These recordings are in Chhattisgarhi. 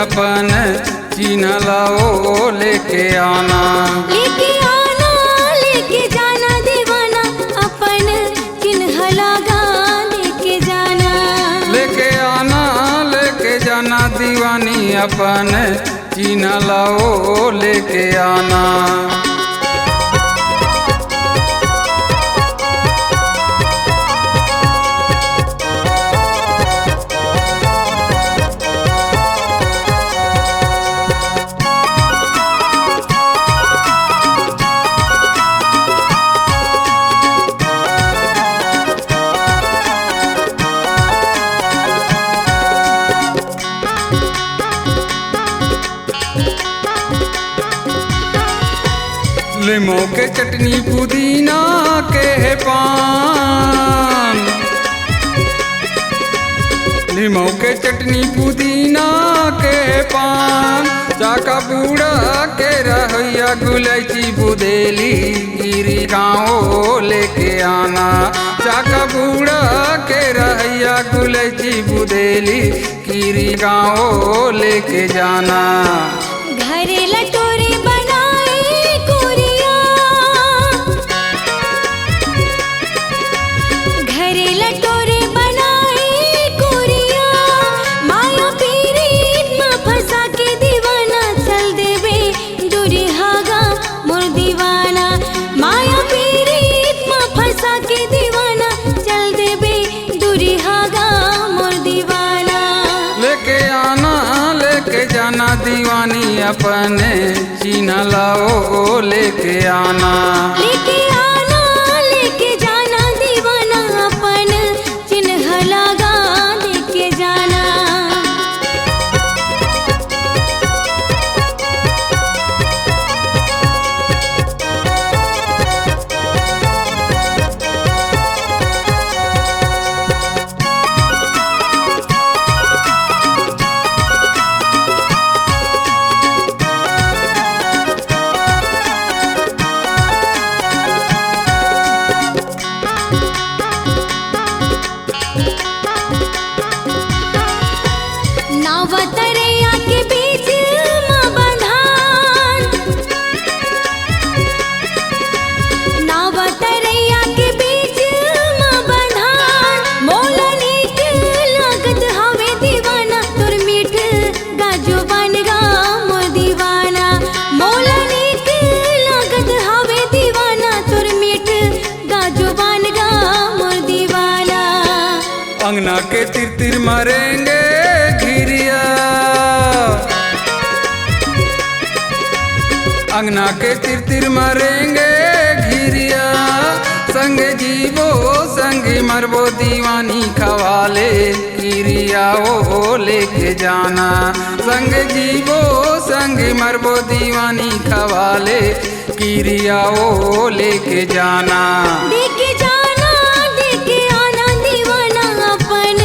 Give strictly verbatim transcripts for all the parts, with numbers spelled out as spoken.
अपन चिन्ह ला ओ लेके आना। लेके आना, लेके जाना दीवाना, अपन चिन्ह ला गा लेके जाना। लेके आना, लेके जाना दीवानी, अपन चिन्ह ला ओ लेके आना। लिमो के चटनी पुदीना के हे पान, लिमो के चटनी पुदीना के हे पान, चाका बूढ़ा के रहैया गुलैची बुदेली, गिरी गाँव लेके आना। चाका बूढ़ा के रहैया गुलैची बुदेली, गिरी गाँव लेके जाना। घरे लटोरे बनाई कुरिया, घरे लटोरे बनाई कुरिया, माया पीरीत म फंसा के दीवाना चल देबे दूरिहा गा मोर दीवाना। माया पीरीत म फंसा के दीवाना चल देबे दूरिहा गा मोर दीवाना। लेके आना, लेके जाना दीवानी, अपन चिन्ह ला ओ लेके आना। लेके आना, लेके जाना दीवाना, अपन चिन्ह ला गा लेके जाना। नावा तरैया के बीच म बंधान, नावा तरैया के बीच म बंधान, मोला नीक लागत हवे दीवाना तोर मीठ गाजो बन गा मोर दीवाना, मोला नीक लागत हवे दीवाना तोर मीठ गाजो बन गा मोर दीवाना। अंगना के तिर तिर मारेंगे घिरिया, अंगना के तिर तिर मारेंगे घिरिया, संग जीवो संग मरबो दीवानी खवाले, किरिया ओ लेके जाना। संग जीवो संग मरबो दीवानी खवाले, किरिया ओ लेके जाना। देके जाना, देके आना दीवाना, अपन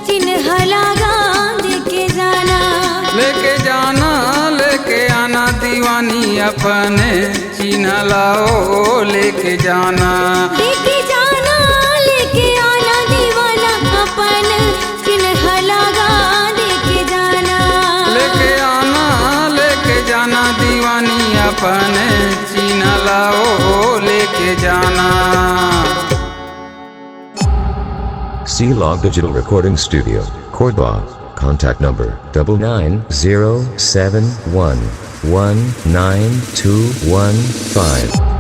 चिन्ह ला गा देके जाना। लेके जाना, लेके आना दीवानी, अपन चिन्ह ला ओ लेके जाना। लेके जाना, लेके आना दीवाना, अपन चिन्ह ला गा देके जाना। लेके आना, लेके जाना दीवानी, अपन चिन्ह ला ओ लेके जाना। C Log Digital Recording Studio, Cordoba. Contact number double nine zero seven one one nine two one five.